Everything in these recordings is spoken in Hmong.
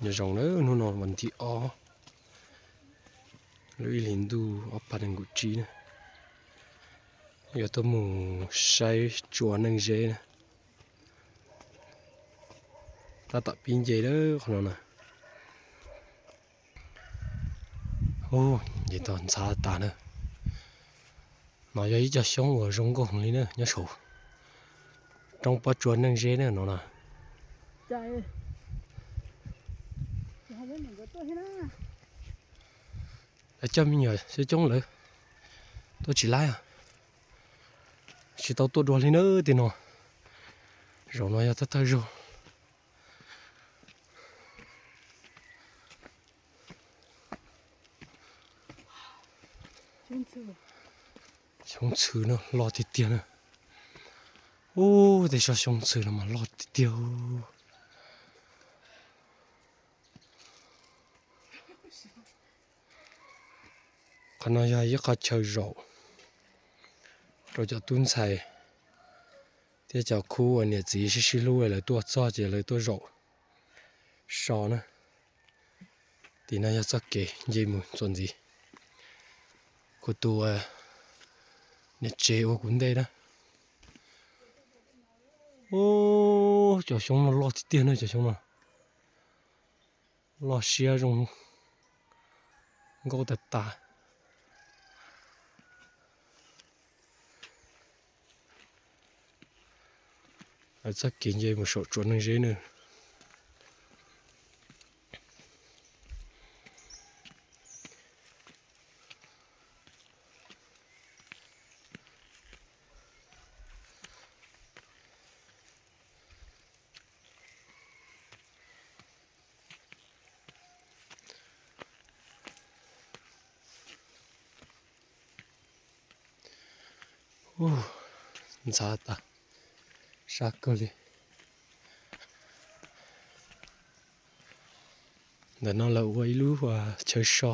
Nyob zoo na, hnub no vas thib ob lub ib hlis ntuj ob phav nees nkaum tsib na, yuav tuaj mus saib tsua Neej Zeb na. Tab tom pib nce lawm qhov no na. Ub, nce tau ntxhab tas na. No yog ib co xyoob uas zoo nkauj heev li na, nyob saum roob pob tsuas Neej Zeb na no na. Lawv coj me nyuam xyoob coob lawm, tuaj tsis laib, tsis tau tuaj dua li na tej no. Zaum no yog thawj thawj zaug. Xyoob ntxhw no loj tiag tiag na. Ub, tej zos xyoob ntxhw no mas loj tiag tiag. Qhov no yog ib qho chaw zaum rau cov tub ntxhais thiab cov khub uas niam txiv sib sib hlub lawv tuaj txog ces lawv tuaj zaum so na. Tim no yog txoj kev nce mus txuas ntxiv. Kuv tus niam tsev ua kuv ntej na. Ub, cov xyoob no loj tiag tiag na, cov xyoob no loj siab zoo nkauj tag tas. Txoj kev nce mus saum tsua Neej Zeb na. Ntxhab tas, sab kawg li. Ntawm no lawv ua ib lub chaw so,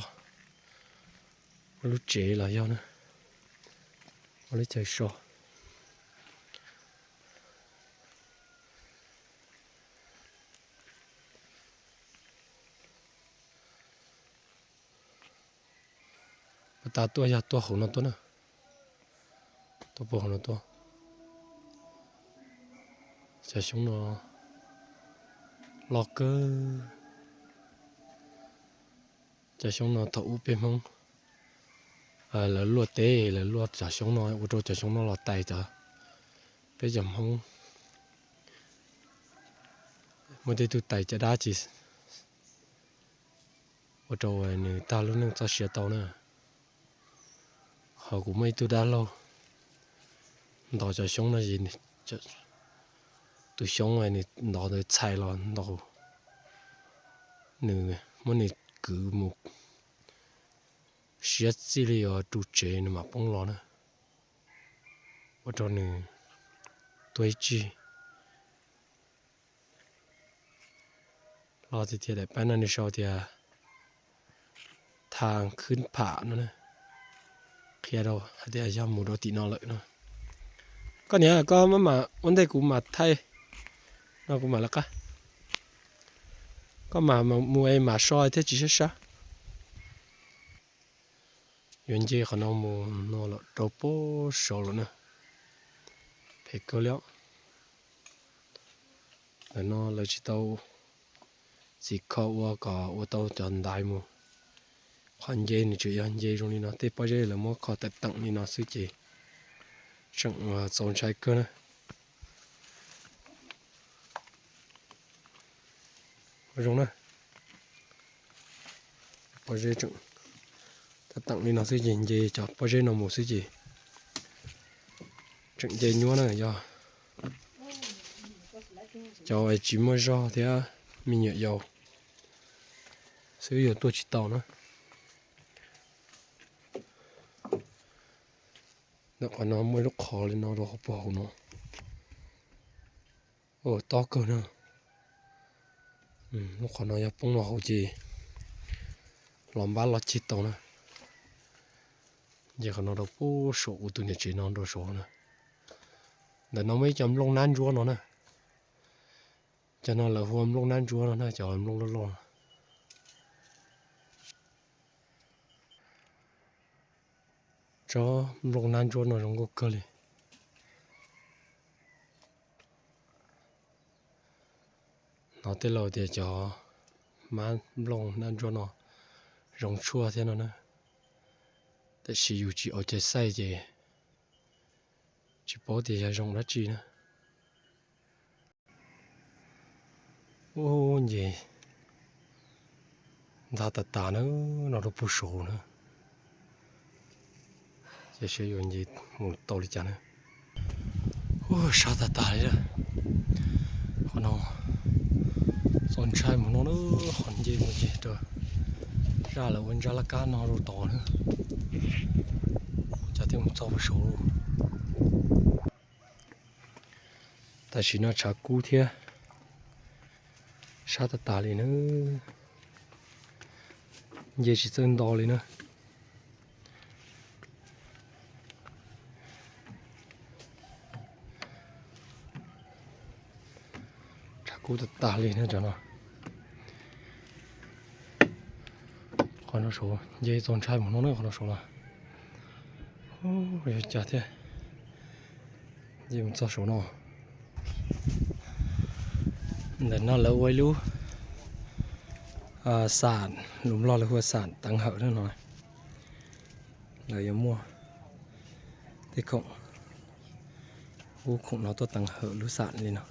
ua lub tsev los yog na, ua lub chaw so. Pas tas tuaj yog tuaj hauv no tuaj na, tuaj puag hauv no tuaj. Cov xyoob no loj kawg. Cov xyoob no thaum ub peb Hmoob lawv luaj teb, lawv luaj cov xyoob no ua rau cov xyoob no los tais cov, peb cov Hmoob muaj tej tug tais caj dab ces ua rau nws tag lub neej txoj sia tau na. Ho kuv muaj ib tug dab laug ntaus cov xyoob no, tus xyoob nws ntaus ntawd txhais los ntaus, nws muab nws kwv mus siab txij li yuav ru tsev nws mam poob los na, ua rau nws tuag ib tsig. Los tiag tiag daim pab no nws sau tias Thaj Khwb Pham no, qhia rau hais tias yog mus rau tim no lawm no. Koj niam, koj maj mam ua ntej kuv mam thaij no, kuv mam lawv qab. Koj mam mus es mam so thiaj tsis sab sab. Yuav nce qhov no mus no los rau puag saud lawm na. Phem kawg li os. Ntawm no lawv tsis tau txiv kho ua kom ua tau cov ntaiv mus. Qhov nce nws tseem yog nce zoo li no, tej pob zeb lawv muab kho teem teem li no xwb ces tseem txaus ntshai kawg na. Zoo na, pob zeb tseem teem li no xwb ces nce cov pob zeb no mus xwb ces tseem nce nyuaj na. Yog cov tsis muaj zog thiab me nyuam yaus xwb yuav tuaj tsis tau na. Ntawm qhov no muaj ib lub qhov li no rau hauv puag hauv no. Tob kawg na. Lub qhov no yog poob los hauv ces los npab los ceg tau na. Ces qhov no rau puag saum kuv tus niam tsev no rau saud na. Ntawm no muaj ib co nplooj nab ntsuab no na. Cov no lawv hu ua nplooj nab ntsuab no na, cov nplooj loj loj. Cov nplooj nab ntsuab no zoo nkauj kawg li. Hnov tej laus tias cov hmab nplooj nab ntsuab no zoo tshuaj thiab no na, tiam sis yus tsis ua cai xaij ces tsis paub tias yog zoo dab tsi na. Ub, nce ntag tas tas na, no rau puag saud na. Ces saib yuav nce mus tau li cas na. Ub, sab tas tas li lawm. Qhov no txaus ntshai mus no na, qhov nce mus ces rau zaj lawv ua ntsab laj kab no rau tod na. Cas thiaj mus txog puag saud. Tam sim no tshav kub thiab, sab tas tas li na, nce tsis txawj nto li na. Tshav kub tas tas li na cov no. Qhov no saud nce txaus ntshai mus no na, qhov no saud no. Ub, yog cas thiab, nce mus txog saum no. Ntawm no lawv ua ib lub xam, lus Nplog lawv hu ua xam teev hawm na no. Lawv yuav muaj tej khoom, ub, khoom no tuaj teev hawm lub xam li no.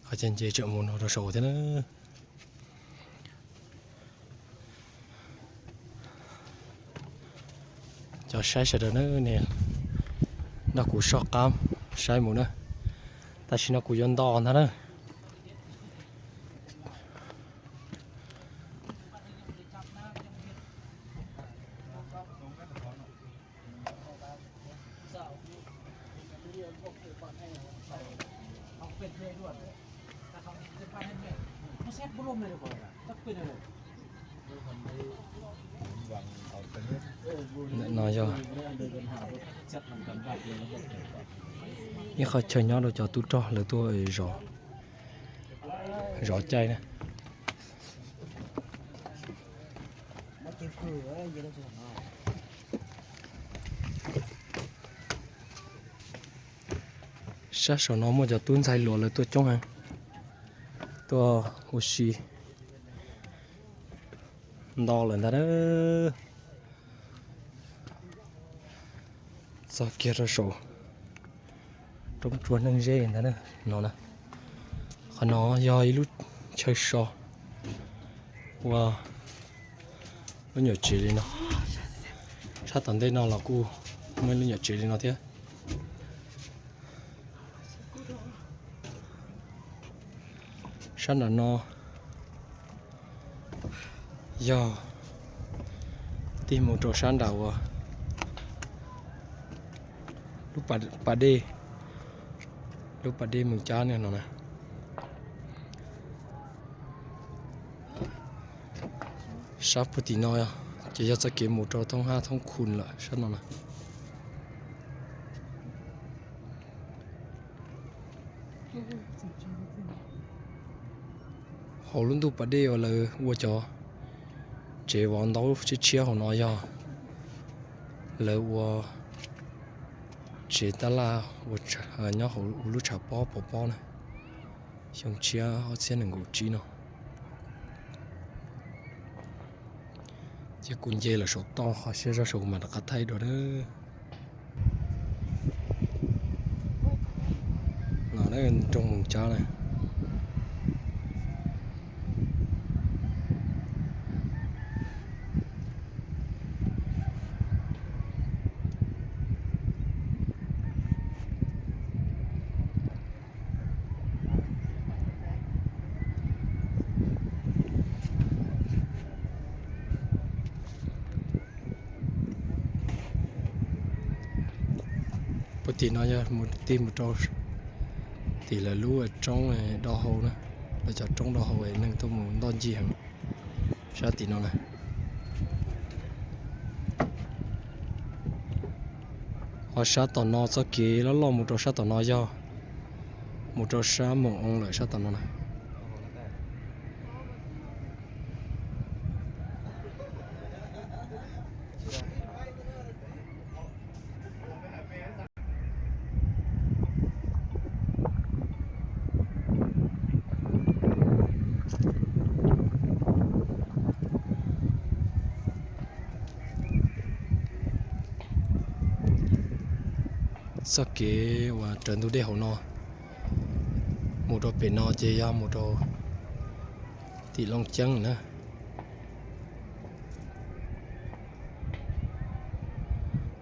Qhov chaw nce tseem mus no rau saud thiab na. Cov saib sawv daws na, nej nrog kuv soj qab saib mus na. Tam sim no kuv yuav nto ntag na. Ntawm no yog ib qhov chaw nyob rau cov tub rog lawv tuaj zov, zov caij na. Sab saum no muaj cov tub ntxhais hluas lawv tuaj coob heev, tuaj ua si nto lawm ntag na. Txog kiag rau saum roob tsua neeg zeb ntag na, no na. Qhov no yog ib lub chaw so ua lub nyuam tsev li no. Sab tom ntej no los kuj muaj ib lub nyuam tsev li no thiab. Sab nram no yog tig mus rau sab nram uas lub pas dej, lub pas dej Moos Cab no na. Sab puag tim no ces yog txoj kev mus rau thoob hab thoob khu lawm sab no na. Hauv lub ntuj pas dej uas lawv ua cov tsev vov ntaub tshiab tshiab hauv no yog lawv ua tsev tab laj nyob hauv lub tshav pob pov pob na, xyoo tshiab ob txhiab nees nkaum tsib no. Ces kuv nce lawm saum toj, qhov siab zog saum kuv mam rov qab thaij dua na. No nroog Moos Cab na. Puag tim no yog mus tig mus rau tim lawv lub roob do hau na, lawv cov roob do hau es neeg tuaj mus ntoj ncig heev sab tim no na. Ho sab tom no txoj kev loj loj mus rau sab tom no yog mus rau sab Moos Oo lawm sab tom no na. Txoj kev uas raws ntug dej hauv no mus rau pem no ces yog mus rau tim Looj Ceeb na.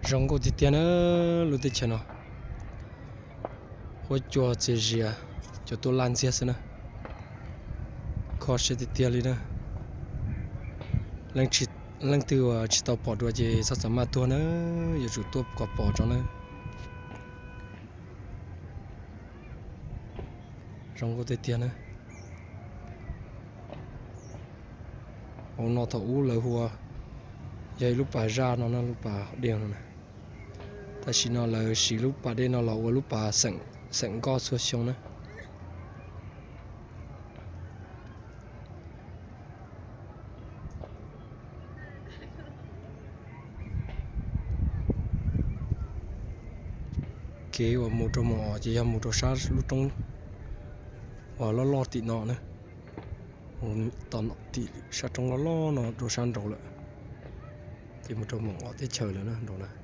Zoo nkauj tiag tiag na, lub teb chaws no huab cua txias zias, cov tuaj laj ntxiag xwb na. Kho siab tiag tiag li na. Leej twg uas tsis tau pom dua ces txhob txav maj tuag na, yuav tsum tuaj kom pom tso na. Zoo nkauj tiag tiag na. Hauv no thaum ub lawv hu ua, yog ib lub pas zaj no na, lub pas dej no na. Tam sim no lawv siv lub pas dej no los ua lub pas xeem nkoj txhua xyoo na. Kev uas mus rau Moos Os ces yog mus rau sab lub roob uas loj loj tim no na. Mus tom tim sab roob loj loj no rau sab nraud lawm, ces mus rau Moos Os teb chaws lawm na, nraud na.